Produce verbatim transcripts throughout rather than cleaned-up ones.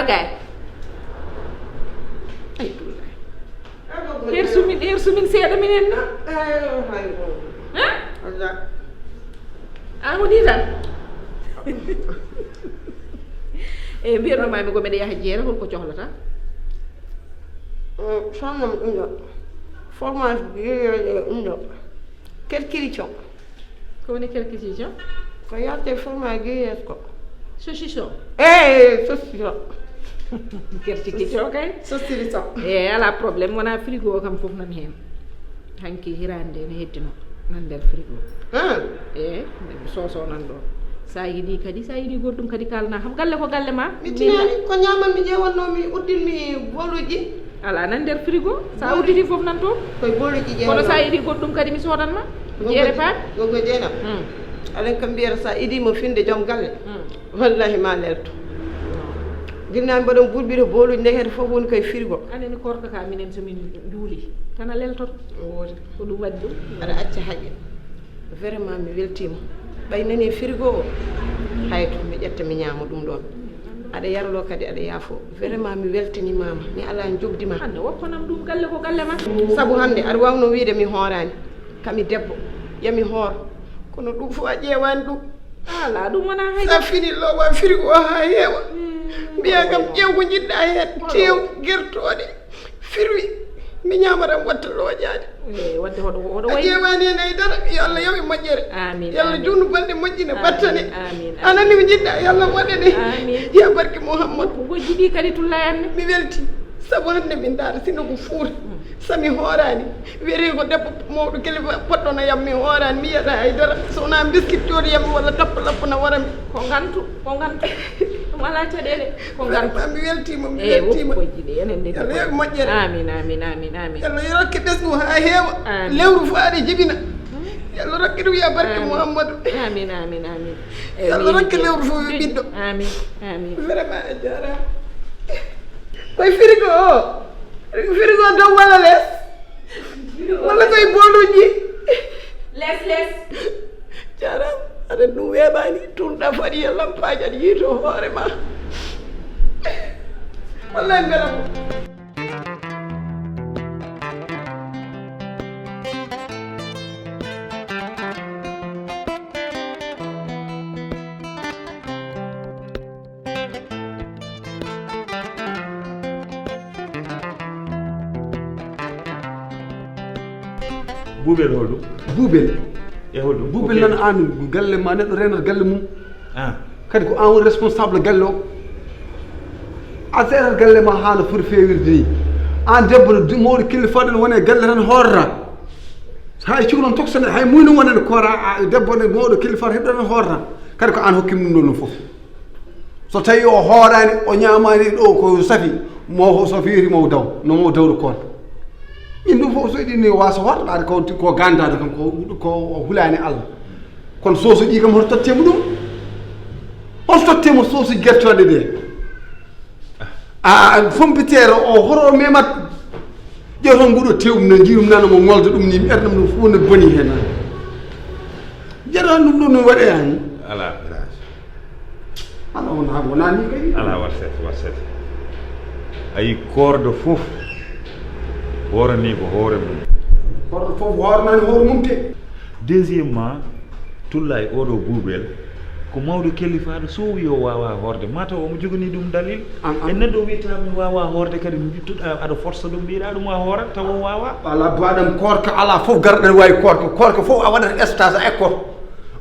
Gay. Ay, Dulla. Her sumin, her sumin seeɗa minen. Hein? A woni tan. E mbiyatno mami ko mbeɗa yaha jeere, holko cohlata? Sonnam ɗum ɗo. Fromage gruyère ɗum ɗo. Kerkirico. Ko woni kerkirico? Ko yarte fromage gruyère ko. Saucisson. Eh, saucisson. Kerkirico kay. Saucisson. Eh, ala problème, wona frigo o kam fof nan heen. Hanki hirande ne heddino nan nder frigo. Ah. Eh, soso nan ɗo. Sa yiɗi kadi, sa yiɗi goɗɗum kadi kalna kam. Galle ko galle ma. Mi tinani ko ñaman mi ƴewanno mi uddinmi boluji. Ala nan nder frigo. Sa udditi fof nan to. Koye boluji ƴewanno. Kono sa yiɗi goɗɗum kadi mi sodan ma. Ko jeere paat. Gogo jeena. Hmm. Alen kam mbiyata sa idima finde joom galle. Hmm. Wallahi ma lerto. Ginnaaɓe mbaɗon bulɓiɗo booluji ndekete fof woni koye frigo. Anani korka ka minen so min juuli tan a leltoto. Woodi. Ko ɗum waɗi ɗum. Aɗa acca haqqe. Vraiment mi weltima. Ɓay nani frigo o. Hayto mi ƴetta mi ñaama ɗum ɗon. Aɗa yarlo kadi aɗa yaafo. Vraiment mi weltanimama. Mi ala jogdima. Hande woppanam ɗum galle ko galle ma. Sabu hande aɗa wawno wiide mi hoorani. Kami debbo. Yami hoor. Kono ɗum fof a ƴeewani ɗum. Ala ɗum wona hay. Sa fini lowa frigo o ha heewa. Mbiya kam ƴeew ko jiɗɗa heen. Tew gertooɗe. Firwi. Mi ñaama tan watta looƴaade. Eh, wadde hoɗo hoɗo a wayi ƴeewaani heen hay dara. Yo Allah yoɓe moƴƴere. Amin. Yo Allah juutnu balɗe moƴƴine battane. Amin. Anani ko jiɗɗa yo Allah waɗane. Amin. Ya barke Muhammad. Ko gojji ɗi kadi tulla e anne. Mi welti. Sabu hannde min ndaara sino ko fuur. Sami hoorani. Wiyete ko debbo mawɗo kilifa poɗɗo na yammi hoorani mi yiyata hay dara. So wona biskit jooɗi yammi walla tappa lappo na warami. Ko ngantu, ko ngantu. Ɗum ala caɗeele. Ko ngantu. Mi weltima mi weltima. Yalla yoɓe moƴƴere. Amin amin amin amin. Yalla rokke ɓesgu ha heewa. Lewru fo aɗa jibina. Yalla rokke ɗum ya barke Muhammadu. Amin amin amin. Yalla rokke lewru fo ɓiɗɗo. Amin amin. Vraiment a jarama. Koye frigo o. Frigo dow walla les? Walla koye boluji? Les les. Jarama. Aɗa ɗum weeɓani. Tunɗa faɗi e lampaji aɗa yiito hoore ma. Wallay belam. Buubel holɗum? Buubel. E holɗum? Buubel nan an galle ma neɗɗo renat galle mum. Ah. Kadi ko an woni responsable galle o. A seetat galle ma ha no foti fewirde ni. An debbo no mawɗo kilifaɗo ne wone galle tan hoorata. Hay cukalon toksane hay muyno wonen koora debbo ne mawɗo kilifaɗo heɗɗo tan hoorata. Kadi ko an hokkimi ɗum ɗon no fof. So tawi o hoorani o ñamani ɗo ko safi mo so firi mo daw no mo dawɗo koon. Min ɗum fof so ɗinni wasa hoto ɓaade ko ko gandade kam ko ko hulani Allah. Kono sosoji kam hoto tottemo ɗum? Hoto tottemo sosoji gertoɗe ɗe? A fompiteere o hoto memat. Ƴeew tan nguɗo tewɗum no jirum nana mo ngolda ɗum ni mi ernam ɗum fof no boni hen. Jeɗon ɗum ɗum no waɗe yani. Ala village. Ala wona wona ni kay. Ala warset warset. Ayi korɗo fof horani ko hoore mum. Korɗo fof horanani hoore mum te. Deuxièmement, tulla e oɗo buubel ko mawɗo kellifaɗo so wi o wawa horde mataw omo jogani ɗum dalil. E neɗɗo wiyata mi wawa horde kadi aɗa forsa ɗum mbiɗa ɗum a hoora taw o wawa. Ala baɗam korka ala fof garɗen wawi korka korka fof a waɗata stage a ekkor.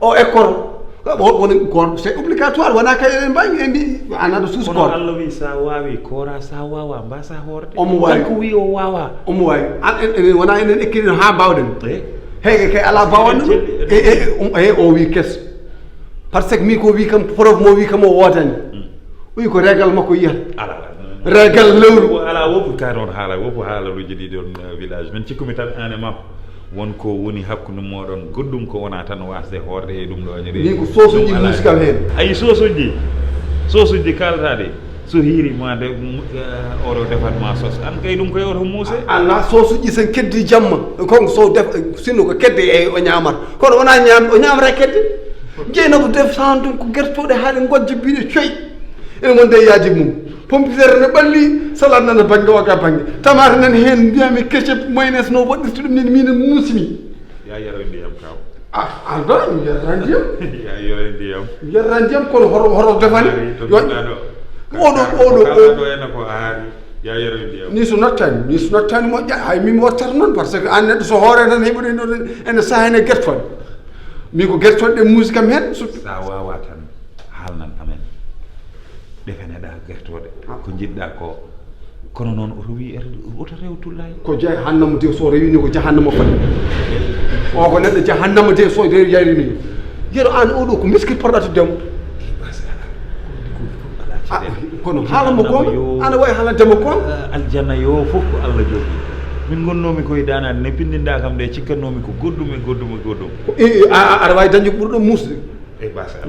O ekkor. Woni koor c'est obligatoire wona kay eɗen mbawi en mbi anata suus koor. Allah wi sa wawi koora sa wawa mbasa horde. Omo wawi kanko wi o wawa. Omo wawi an en wona enen ekkirino ha mbawɗen. Heyɓe kay ala bawanno ɗum. E o wi kes. Par ce que mi ko wi kam preuve mo wi kam o wodani. Wi ko régal makko yiyata. Régal lewru. Ala wopu ka ɗon haala wopu haalaluji ɗi ɗon village min cikkumi tan an e makko. Won ko woni hakkunde moɗon goɗɗum ko wona tan wasde horde e ɗum ɗo ne rewi. Min ko sosuji musikam hen. Ayi sosuji sosuji kalataɗe so hiiri ma de oɗo département sos an kay ɗum koye oto muuse. Ala sosuji sen keddi jamma. Kon so def sinno ko kedde e o ñamata kono wona ñam o ñamata kedde. Jeynabu def san ɗum ko gertoɗe haɗe gojja mbiɗe coyi. Ene wonde yaaji mum. Pompiteer ne ɓalli, salade nana bannge o ga bannge. Tamaate nana heen, mbiyami ketchup, mayonnaise no waɗirta ɗum ni, minen muusimi. Ya yaroy ndiyam kaw. Ah, alba, mi yarata ndiyam. Ya yaroy ndiyam. Mi yarata ndiyam, kono hoto, hoto defani. Hari to Yo- ɗum ɗaɗo. Oɗo, oɗo, Kala oɗo. Ɗo ena ko hari. Ya yaroy ndiyam. Ni so nattani, ni so nattani moƴƴa, hay min mi wattata noon, par ce que an neɗɗo so hoore tan heɓude ɗo ene saha ene gertoɗe. Min ko gertoɗe ɗe muusi kam heen, surtout. Sa wawa tan haalnan amen. Ɗe feneɗa gertoɗe. Ko jiɗɗa ko. Kono noon oto wi oto rew tullayi. Ko jahannama de so rewi ni ko jahannama fadi. O ko neɗɗo jahannama de so rewi yayri ni. Yero an oɗo ko miskit porɗa to dem. Ah, kono haala mo gonga, ana wawi haalande mo gonga. Aljanna yo fof ko Allah jogi. Min gonnomi koye danade ne pindinɗa kam de cikkatnomi ko goɗɗum e goɗɗum e goɗɗum. E, e, a, a, aɗa wawi dañde ko ɓuri ɗum musde.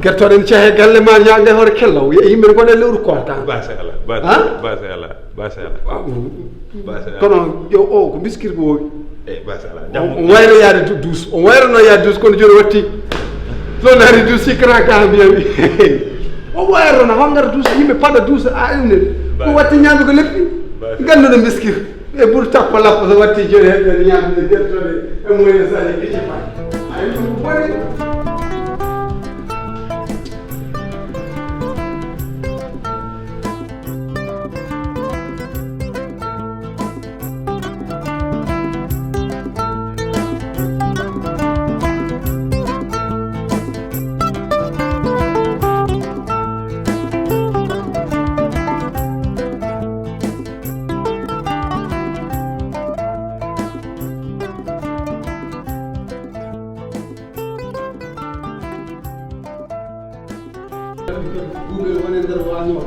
Gertoɗen cehe galle ma ñaande hoore kellaw. Yimɓe ne gone lewru koor ka. Basa ala, basa ala, basa ala, basa ala. Kono yo o ko miskir ko wowi. E basa ala. On wayro yaade du- duus. On wayro no yaade duus kono joni watti. Ɗo naari duus si kra ka mbiyami. O wayro na hongara duus yimɓe paɗa duus a ewne. Ko watti ñaami ko leppi. Ganduɗo miskir. E ɓuri tappo lappo so watti joni heɓɓe ñaamde gertoɗe e moyen sani kecci pa. Ay ɗum ko boni. Buubel woni nder waño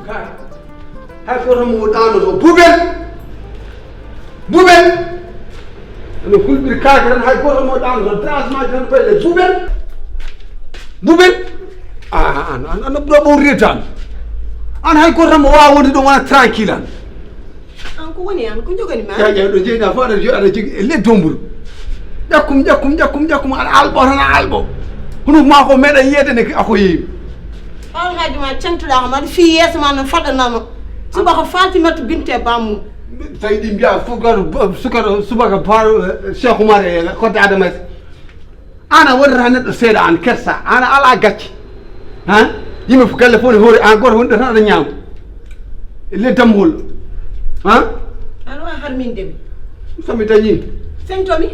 tan. Hay goto mo ɗanoto buubel. Buubel. Ene hulɓiri kaake tan hay goto mo ɗanoto drasmaji tan koye le buubel. Buubel. Ah, an an an ɓuura ɓowride tan. An hay goto mo wawa wonde ɗo wona tranquille an. An ko woni an ko jogani ma? Ya ya ɗo jeyna fo aɗa jo aɗa jogi e le domburu. Ƴakkum ƴakkum ƴakkum ƴakkum aɗa alɓo tan a alɓo. Hono ma ko meɗa yiyede ne ako yeewi. Alhaji ma cantuɗa ko mbaɗa fii yeeso ma no faɗanama. Subaka Fatimata binte bammu. Tawi ɗi mbiya fukar sukar subaka par Cheikh Oumar e kodde Adama. An a wonata neɗɗo seeɗa an kersa an a ala gacce. Han yimɓe fof galle fof ne hoori an goto woni ɗo tan aɗa ñaama. Le dammuhol. Han. An wa harminde mi. Somi dañi. Sento mi.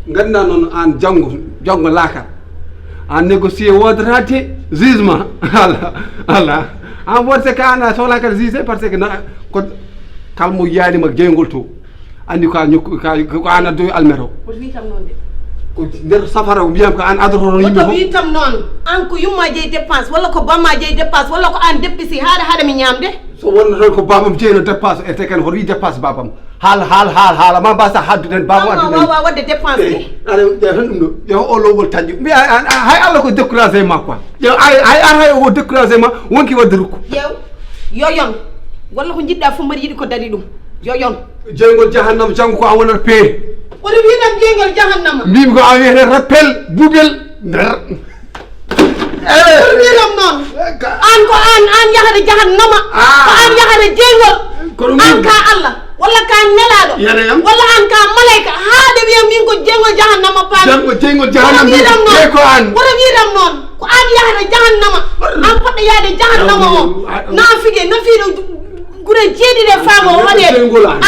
Ganda noon an janngo janngo laakar. An négocier wodata de jugement. Ala ala an wonte ka an a sohlaka juge par ce que na ko kala mo yiyanima jeygol to. Anndi ko a ñokku ka ko an addoy almet o. Woto wi kam noon de. Ko nder safara o mbiyam ko an addotono yimɓe fof. Woto wi kam noon. An ko yumma jeyi dépense walla ko bamma jeyi dépense walla ko an deppisi haɗa haɗa mi ñamde. So wonno tan ko babam jeyno dépense e te kan hoto wi dépense babam. Haal haal haal haala ma mbasa haddu tan babam addu tan. Wawa wadde dépense de. Aɗa ƴeewa tan ɗum ɗo ƴeewa o lowgol tanƴi mbiya hay Allah ko découragé ma quoi. Ƴeewa hay ar hay o découragé ma wonki wadde rukku. Ƴeew yo yon walla ko jiɗɗa fof mbaɗa yiɗi ko daɗi ɗum. Yo yon. Jeyngol jahannama janngo ko an wonata pee. Oto wiinam jeyngol jahannama. Mbimi ko an wiyete rappel bubel nder. Oto wiinam noon. An ko an an yahata jahannama. Ko an yahata jeyngol. An ka Allah walla ka nelaɗo walla an ka malayka haade wiya min ko jeyngol jahannama paami. Janngo jeyngol jahannama ko an. Oto wiinam noon. Ko an yahata jahannama. An poɗɗo yahde jahannama o. Nafige nafiɗo gure jeeɗiɗi e faamo o waɗede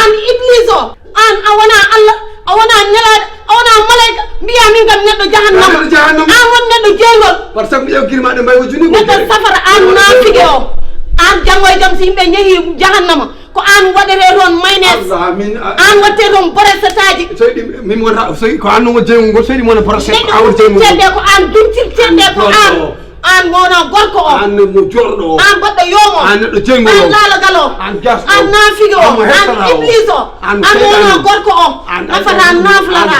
an iblis o. An a wona Allah a wona nelaɗo a wona malayka mbiya min kam neɗɗo jahannama. An won neɗɗo jeygol. Par ce que mi ƴeew girmaɗe mbayi o juni neɗɗo safara an nafige o. An janngo e jam so yimɓe jeehi jahannama. Ko an waɗete toon maynes an watte toon boresetaji. Soyɗi min wona soy ko an nomo jeyngo ngol soyɗi mona borosete ko an jeyngo ngol. Ko an duncirtede ko an an wona gorko o an mo jorɗo o an baɗɗo yomo an neɗɗo jeyngo an lalagal o an gas an nafige o an iblis o an wona gorko o nafata naflata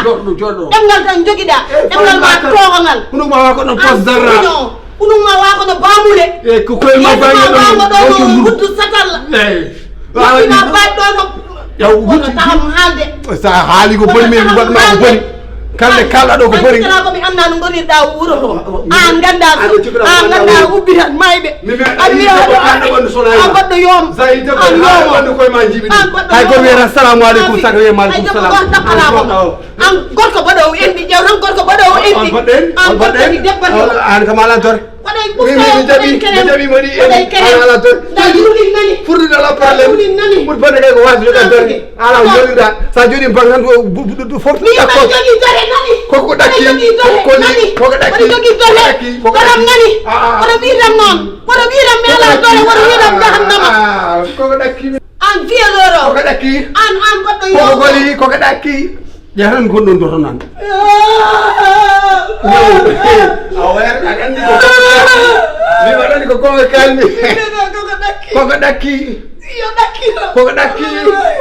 ɗemgal tan jogiɗa ɗemgal ma togongal. Hono ma wa ko ɗon pos darra. Unum ma wa kono bamule. E ko koye ma baŋŋe ɗo wuttu satalla. Eyi. Wawima baɗ ɗo no. Yaw wuttu taxam haalde. Sa haali ko boni min waɗ ma ko boni. Kalde kalɗa ɗo ko bori. Kala ko mi annda no gonirɗa wuro to. An ganda an ganda ubbitan mayɓe. An wiya an goɗɗo yoom. An yoom. An goɗɗo. Hay goto wiyata assalamu aleykum saka wiye maaleykum salam. An gorko boɗo o endi ƴew tan gorko boɗo o endi. An gorko ni debbo. An kam ala dore. Waɗay ɓuftayoo waɗay kere waɗay kere waɗay kere. Nda yulin nani. Furdude ala problème. Yulin nani. Ɓuri bonde kay ko wasde joɗa dore. Ala yolida sa joɗi bangan ɗo buɗɗuɗo fof. Mi yiɗa jogii dore nani. Koko ɗakki. Koko ɗakki. Koko ɗakki. Doram nani. Woto wiiram noon. Woto wiiram mi ala dore woto wiiram jahannama. Koko ɗakki. An violeur o. Koko ɗakki. An an goɗɗo yo. Koko goli koko ɗakki. Ƴeetan gonɗon doto nan. A wayat aɗa anndi ko mi waɗani ko gonga kalmi. Koko ɗakki. Koko ɗakki.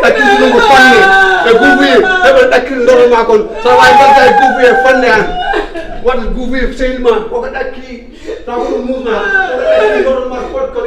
Ɗakki ɗum ko fanne. Ɓe guubuye heɓe ɗakkiri ndoro ma kon. Sa wawi mbaɗta e guubuye fanne an. Waɗa guubuye sehil ma koko ɗakki. Sa ko ɗum musna. Ndoro ma kot ko.